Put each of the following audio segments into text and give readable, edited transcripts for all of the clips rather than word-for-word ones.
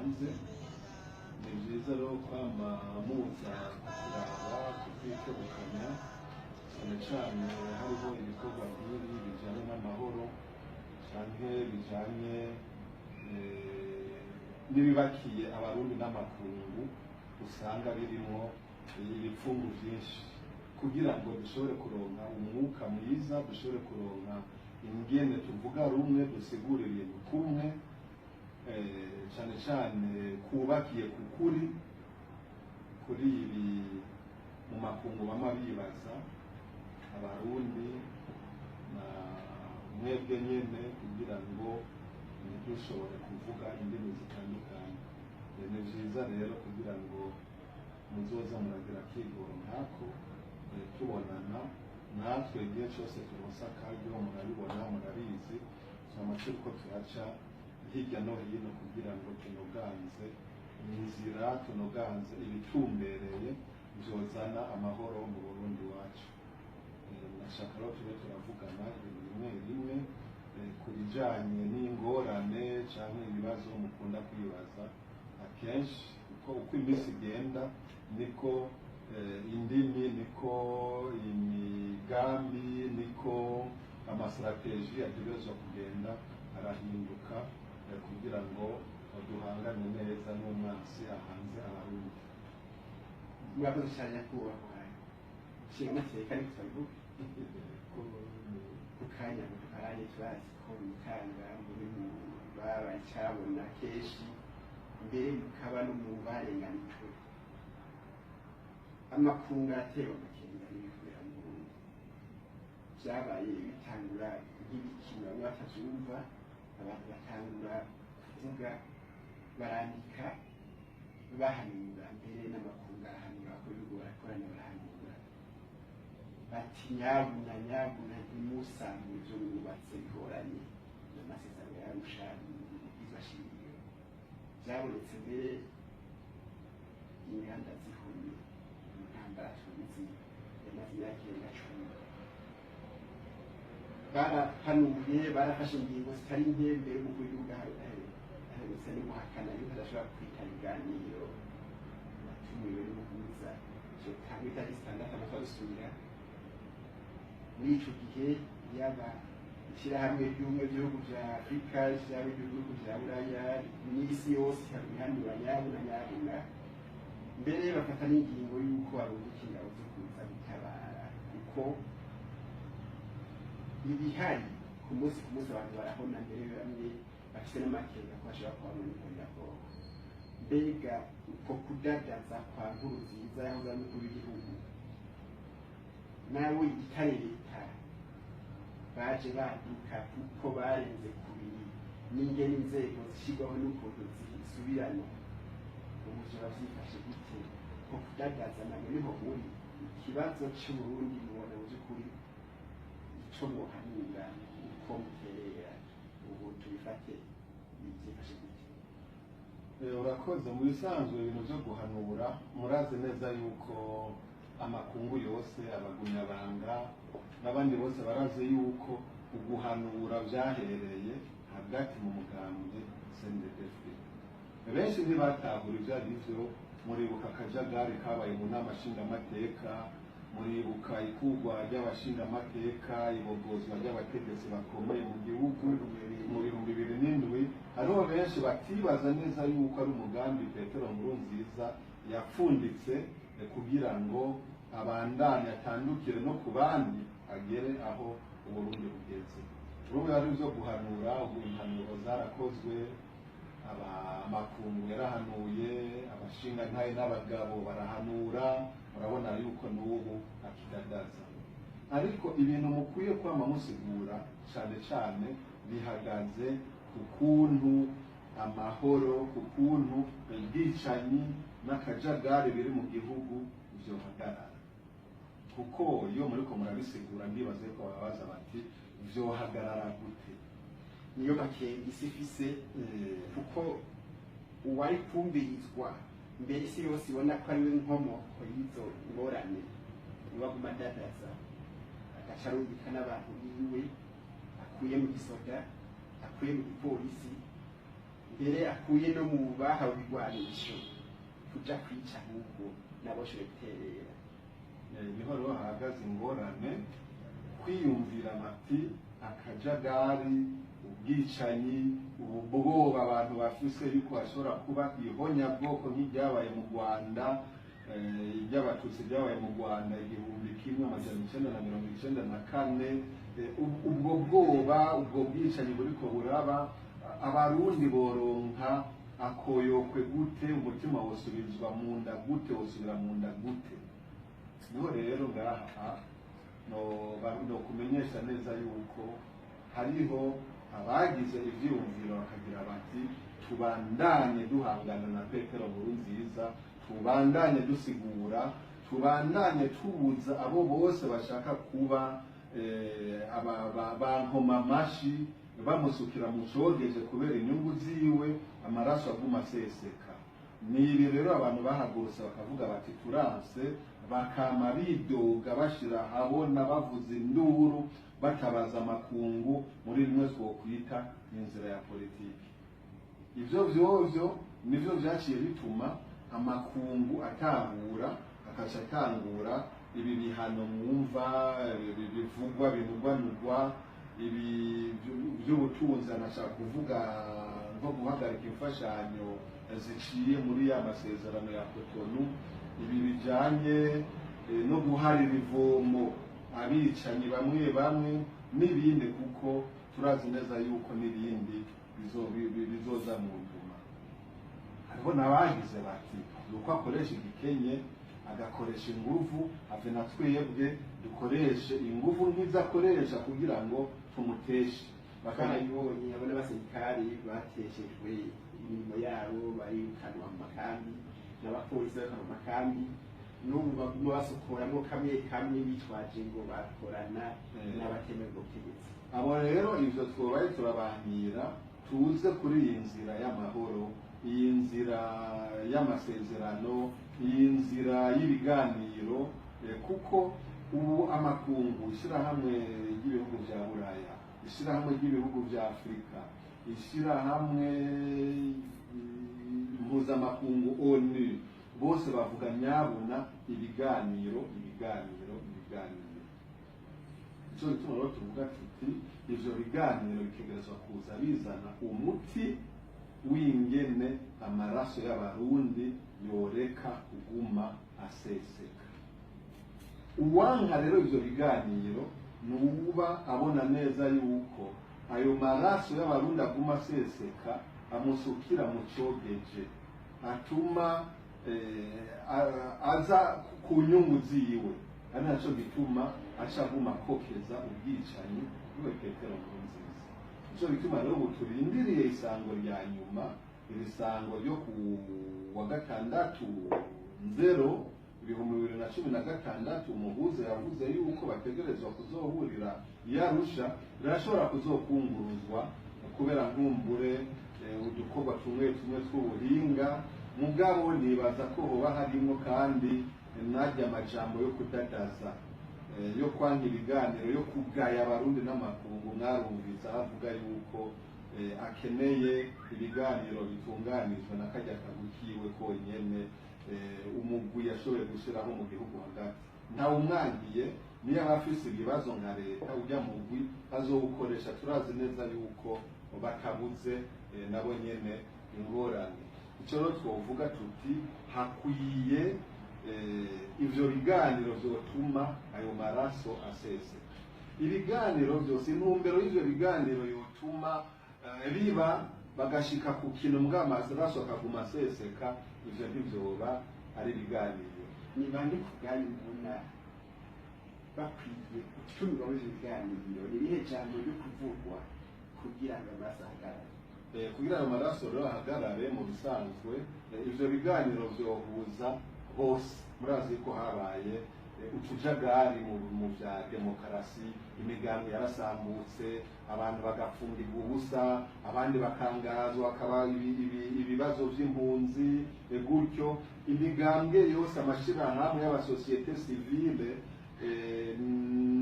hanze. Ni byiza rero kwama muza kuturaba, kutwikebukanya, cyane cyane hariho ibikorwa nk'ibi bijyanye n'amahoro canke bijanye n'ibibakiye Abarundi n'amakungu, usanga birimo ibipfungu vyinshi, kugira ngo dushobore kuronka umwuka mwiza, dushobore kuronka ingene tuvuga rumwe, dusigura ibintu kumwe, cane cane kubakiye ku kuri kuri ibi mu makungu bama bibaza Abarundi na mwebwe nyene, kugira ngo ntidushobore kuvuga indimi zitandukanye. Ni vyiza rero kugira ngo muzoza muragira akigoro nkako, tubonana natwe igihe cyose turonse akaryo. Murabibona, murabizi, twama turiko turaca hirya no hino kugira ngo tunoganze inzira, tunoganze ibitumbereye vyozana amahoro mu Burundi wacu. Nashaka rero tube turavugana ibintu bimwe bimwe ku bijanye n'ingorane canke ibibazo mukunda kwibaza akenshi, kuko uko iminsi igenda niko indimi, niko imigambi, niko ama stratégies ategerezwa kugenda arahinduka, kugira ngo duhangane neza n'umwansi ahanze Abarundi. Murakoze cyane, nyakubahwa nshingamateka. Ariko turabivuga ku kanya muduhaye, turazi ko mutanga muri mu babaye icabona kenshi, mbere mukaba no mu barenganijwe. Amakungu aratewe amakenga n'ibibera mu Burundi. Vyabaye bitangura nk'ibikino, bamwe batavyumva, abantu batangura kuvuga, barandika, bahanura, mbere n'amakungu arahanura ko ibihugu barakorana, barahanura bati: "Nyabuna, nyabuna, ntimusamure ivyo mwubatse bigoranye n'amasezerano y'Arusha n'ibwirizwa shingiro." Vyabonetse mbere inganda zihumye, intambara tuzi yamaze imyaka irenga 10. Barahanuye, barafashe ingingo zitari nke. Mbere umukuru w'igihugu aherutse no guhakana yuko adashobora kwitaba ibiganiro atumiwe n'umuhuza vyotangwa itariki 6 amatora dusubira. Muri ico gihe yaba ishirahamwe ry'ubumwe bw'ibihugu vya Afurika, ishirahamwe ry'ibihugu vya Buraya n'isi yose ikabihanura: "Nyabuna, nyabuna." Mbere bafata n'ingingo y'uko barungika ingabo zo kuza gutabara, kuko ibihari ku munsi ku munsi abantu barahona, mbere bamwe bafise n'amakenga ko bashobora kuba mu bwoko. Mbega uko kudadaza kwa Nkurunziza yahoze ari umukuru w'igihugu, nawe igitare leta baje baduka, kuko barenze kubiri n'ingene inzego zishirwaho n'ukuntu zisubirana, ubu vyoba vyifashe gute? Ko kudadaza nabwo niho muri ikibazo c'Uburundi, mubona mu vy'ukuri ico mwohanura, uko muterera ubu tubifate, vyifashe gute? Urakoze. Mu bisanzwe ibintu byo guhanura, murazi neza yuko amakungu yose, abagumyabanga n'abandi bose barazi yuko uguhanura vyahereye hagati mu mugambwe CNDD-FDD. Benshi ntibatahura ivyo ari vyo. Muribuka akajagari kabaye mu nama nshingamateka, muribuka ikurwa ry'abashingamateka, ibogozwa ry'abategetsi bakomeye mu gihugu mu 2007. Hariho benshi batibaza neza yuko ari umugambi Petero Nkurunziza yapfunditse kugira ngo abandanye atandukire no ku bandi, agere aho Uburundi bugeze. Urubu ari byo guhanura, ubu impanuro zarakozwe, amakungu yarahanuye, abashingantahe n'abagabo barahanura. Murabona yuko n'ubu akidadaza. Ariko ibintu mukwiye kwama musigura cane cane bihagaze ku kuntu amahoro, ku kuntu ubwicanyi n'akajagari biri mu gihugu vyohagarara, kuko iyo muriko murabisigura, ndibaza yuko bababaza bati: "Vyohagarara gute?" Niyo makenga isi ifise, kuko uwari kumvirizwa mbere, isi yose ibona ko ariwe nkomoko y'izo ngorane, niwe aguma adadaza, agaca arungika n'abantu biwe akuye mu gisoda, akuye mu gipolisi. Mbere akuye no mu bahawe ibigwanisho kuja kwica, ahubwo nabo bashobore guterera. Niho rero hahagaze ingorane, kwiyumvira bati akajagari, ubwicanyi, ubwoba abantu bafise yuko hashobora kuba ihonyabwoko nk'iryabaye mu Rwanda, iry'Abatutsi ryabaye mu Rwanda 1994. Ubwo bwoba, ubwo bwicanyi buriko buraba, Abarundi boronka akoyokwe gute? Umutima wosubizwa mu nda gute? Wosubira mu nda gute? Niho rero ngaha no kumenyesha neza yuko hariho abagize ivyiyumviro bakagira bati tubandanye duhangana na Petero Nkurunziza, tubandanye dusigura, tubandanye tubuza abo bose bashaka kuba bankoma amashi bamusukira mu cogeje kubera inyungu ziwe, amaraso aguma aseseka. Ni ibi rero abantu bahagurutse bakavuga bati turanse, bakama bidoga, bashira habona, bavuza induru, batabaza amakungu muri rimwe twokwita inzira ya politiki. Ivyo vyovyo nivyo vyaciye bituma amakungu atahura, akaca atangura ibi bihano mwumva bivugwa, binugwanugwa, ibi vy'ubutunzi, anashaka kuvuga nko guhagarika imfashanyo ziciye muri ya masezerano ya Cotonou, ibi bijanye no guharira ivomo abicanyi bamwe bamwe n'ibindi, kuko turazi neza yuko n'ibindi bizoza mu nyuma. Hariho n'abagize bati nuko akoresha igikenye, agakoresha inguvu, ave na twebwe dukoreshe inguvu nk'izo akoresha kugira ngo tumuteshe. Bakarabibonye, abo n'abasirikari bateshejwe imirimo yabo, barirukanwa mu makambi, n'abapolisi barukanwa mu makambi, n'ubu baguma basokoramo kamwe kamwe bitwaje ngo bakorana n'abatemewe ubutegetsi. Abo rero ivyo twobaye turabanira, tuze kuri iyi nzira y'amahoro, iyi nzira y'amasezerano, iyi nzira y'ibiganiro, kuko ubu amakungu, ishirahamwe ry'ibihugu vya Buraya, ishirahamwe ry'ibihugu vya Afurika, ishirahamwe mpuzamakungu ONU, bose bavuga nyabuna ibiganiro, ibiganiro, ibiganiro. Ico gituma rero tuvuga tuti ivyo biganiro bitegerezwa kuza bizana umuti w'ingene amaraso y'Abarundi yoreka kuguma aseseka. Uwanka rero ivyo biganiro nuba abona neza yuko ayo maraso y'Abarundi aguma aseseka, amusukira mu cogeje, atuma aza ku nyungu ziwe, ari naco gituma aca aguma akokeza ubwicanyi bwe Petero Nkurunziza. Nico gituma rero ubu turindiriye isango rya nyuma, iri sango ryo ku wa gatandatu nzero 2016. Umuhuza yavuze yuko bategerezwa kuzohurira i Arusha. Rirashobora kuzokunguruzwa kubera nkumbure udukorwa tumwe tumwe tw'ubuhinga, mugabo nibaza ko hoba harimo kandi n'ajya amajambo yo kudadaza, yo kwanka ibiganiro, yo kugaya Abarundi n'amakungu. Mwarumvise aho avuga yuko akeneye ibiganiro bitunganijwe na kajya kagwi kiwe konyene, umugwi yashoboye gushiraho mu gihugu hagati. Ntawumwangiye, niyo aba afise ibibazo nka leta, ujya mugwi azowukoresha. Turazi neza yuko batabuze nabo nyene ingorane. Ico rero twovuga tuti hakwiye ivyo biganiro vyotuma ayo maraso aseseka. Ibiganiro vyose, intumbero y'ivyo biganiro yotuma biba bagashika ku kintu, mbwa amaraso akaguma aseseka, ivyo ntivyoba ari ibiganiro. Ni bande ku bwanyu mubona bakwiye gutumirwa muri ivyo biganiro? Ni irihe jambo ryo kuvugwa kugira ngo amaraso ahagarare? Kugira ngo amaraso rero ahagarare, mu bisanzwe ivyo biganiro vyohuza bose. Murazi ko habaye utujagari mu vya demokarasi, imigambi yarasambutse, abantu bagafungirwa ubusa, abandi bakangazwa, hakaba ibibazo vy'impunzi, gutyo imigambwe yose, amashirahamwe y'abasosiyete sivile,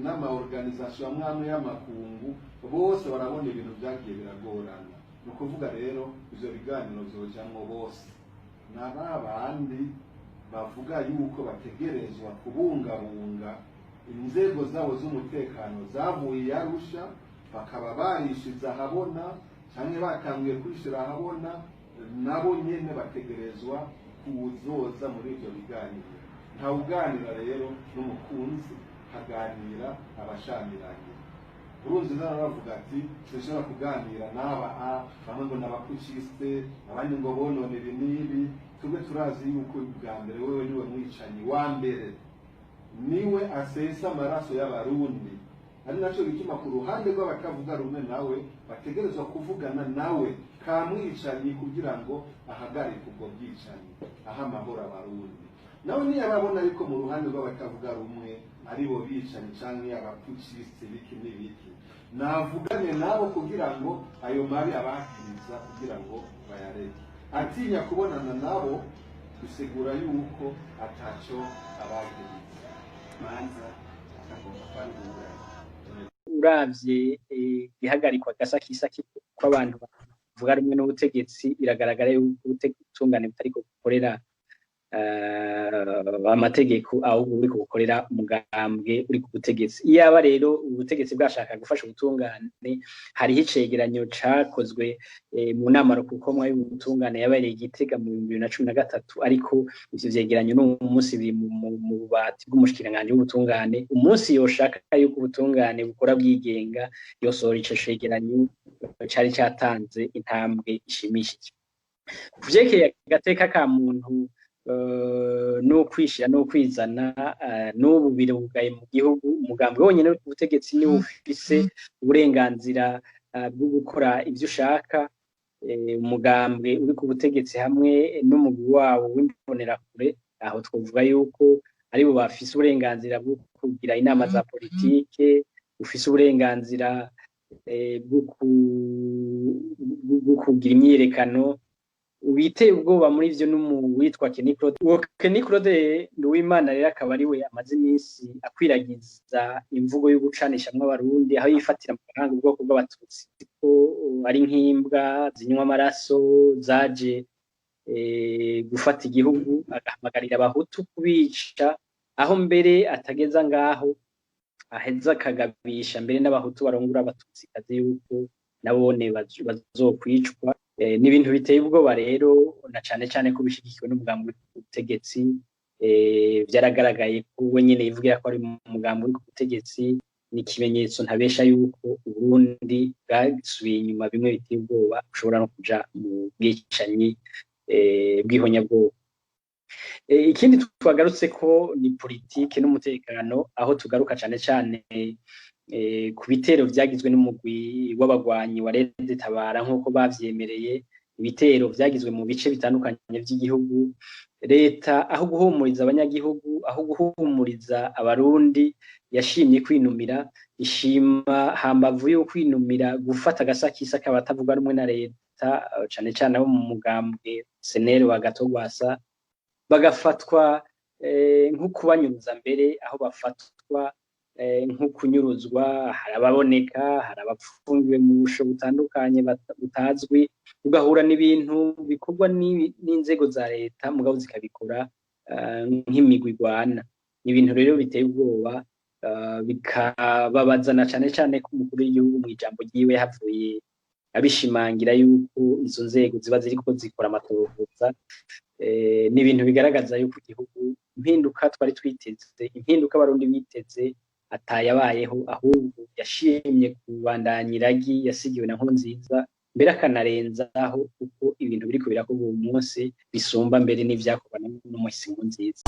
n'amaorganisation amwe amwe y'amakungu, bose barabona ibintu vyagiye biragorana. Ni ukuvuga rero ivyo biganiro vyojamwo bose, na ba bandi bavuga yuko bategerezwa kubungabunga inzego zabo z'umutekano zavuye i Arusha, bakaba barishize ahabona canke batanguye kwishira ahabona, nabo nyene bategerezwa kuzoza muri ivyo biganiro. Ntawuganira rero n'umukunzi, haganira abashamiranye. Nkurunziza aravuga ati: "Sinshobora kuganira n'aba a bamwe ngo n'abaputschistes, abandi ngo bonone ibi n'ibi." Twebwe turazi yuko bwa mbere wewe niwe mwicanyi wa mbere, niwe asesa amaraso y'Abarundi. Ari naco gituma ku ruhande rw'abatavuga rumwe nawe bategerezwa kuvugana nawe kamwicanyi kugira ngo ahagarike ubwo bwicanyi, aha amahoro Abarundi. Nawe ntiyababona yuko mu ruhande rw'abatavuga rumwe aribo bicanyi canke abaputschistes, biki n'ibiki, navugane nabo kugira ngo ayo mabi abakiriza kugira ngo bayareke. Atinya kubonana nabo, bisigura yuko ataco abagiriza. Manza agomba kwangura. Uravye ihagarikwa gasakisaki kw'abantu bavuga rumwe n'ubutegetsi, biragaragara yuko ubutungane butariko bukorera amategeko, ahubwo buriko bukorera umugambwe uri ku butegetsi. Iyaba rero ubutegetsi bwashaka gufasha ubutungane, hariho icegeranyo cakozwe mu nama rukukomwa y'ubutungane yabereye i Gitega mu 2013, ariko ivyo vyegeranyo n'uyu munsi biri mu bubati bw'umushikiranganji w'ubutungane. Umunsi yoshaka yuko ubutungane bukora bwigenga, yosohora ico cegeranyo cari catanze intambwe ishimishije. Ku vyerekeye agateka ka muntu n'ukwishira n'ukwizana, n'ubu birugaye mu gihugu. Umugambi wonyene uri ku butegetsi niwo ufise uburenganzira bwo gukora ivyo ushaka. Umugambwe uri ku butegetsi hamwe n'umugwi wawo w'imbonerakure, aho twovuga yuko aribo bafise uburenganzira bwo kugira inama za politike, ufise uburenganzira bwo kugira imyiyerekano. Biteye ubwoba muri ivyo n'umu witwa Kenny Claude. Uwo Kenny Claude Nduwimana rero akaba ari we amaze iminsi akwiragiza imvugo yo gucanishamwo Abarundi, aho yifatira mu gahanga ubwoko bw'Abatutsi ko ari nk'imbwa zinywa amaraso zaje gufata igihugu, agahamagarira Abahutu kubica, aho mbere atageza ngaho, aheza akagabisha mbere n'Abahutu barongora Abatutsikazi yuko nabone bazokwicwa. Ni ibintu biteye ubwoba rero, na cane cane ko bishigikiwe n'umugambi uri ku butegetsi. Vyaragaragaye ko we nyene yivugira ko ari umugambi uri ku butegetsi. Ni ikimenyetso ntabesha yuko Uburundi bwasubiye inyuma bimwe biteye ubwoba, bushobora no kuja mu bwicanyi bw'ihonyabwoko. Ikindi twagarutse ko ni politike n'umutekano, aho tugaruka cane cane ku bitero vyagizwe n'umugwi w'abagwanyi wa Red Tabara nk'uko bavyemereye, ibitero vyagizwe mu bice bitandukanye vy'igihugu. Leta, aho guhumuriza abanyagihugu, aho guhumuriza Abarundi, yashimye kwinumira, ishima hambavu yo kwinumira gufata agasakisa k'abatavuga rumwe na leta, cane cane abo mu mugambwe CNL wa Gatogwasa, bagafatwa nko kubanyuruza, mbere aho bafatwa nko kunyuruzwa. Hari ababoneka, hari abapfungiwe mu busho butandukanye butazwi, ugahura n'ibintu bikorwa n'inzego za leta, mugabo zikabikora nk'imigwi igwana. Ni ibintu rero biteye ubwoba, bikababaza na cane cane ko umukuru w'igihugu mw'ijambo ryiwe yahavuye abishimangira yuko izo nzego ziba ziriko zikora amatohoza. Ni ibintu bigaragaza yuko igihugu, impinduka twari twiteze, impinduka Abarundi biteze, atayabayeho, ahubwo yashimye kubandanya iragi yasigiwe na Nkurunziza, mbere akanarenzaho, kuko ibintu biriko birakorwa uyu munsi bisumba mbere n'ivyakorwa n'umuhisi Nkurunziza.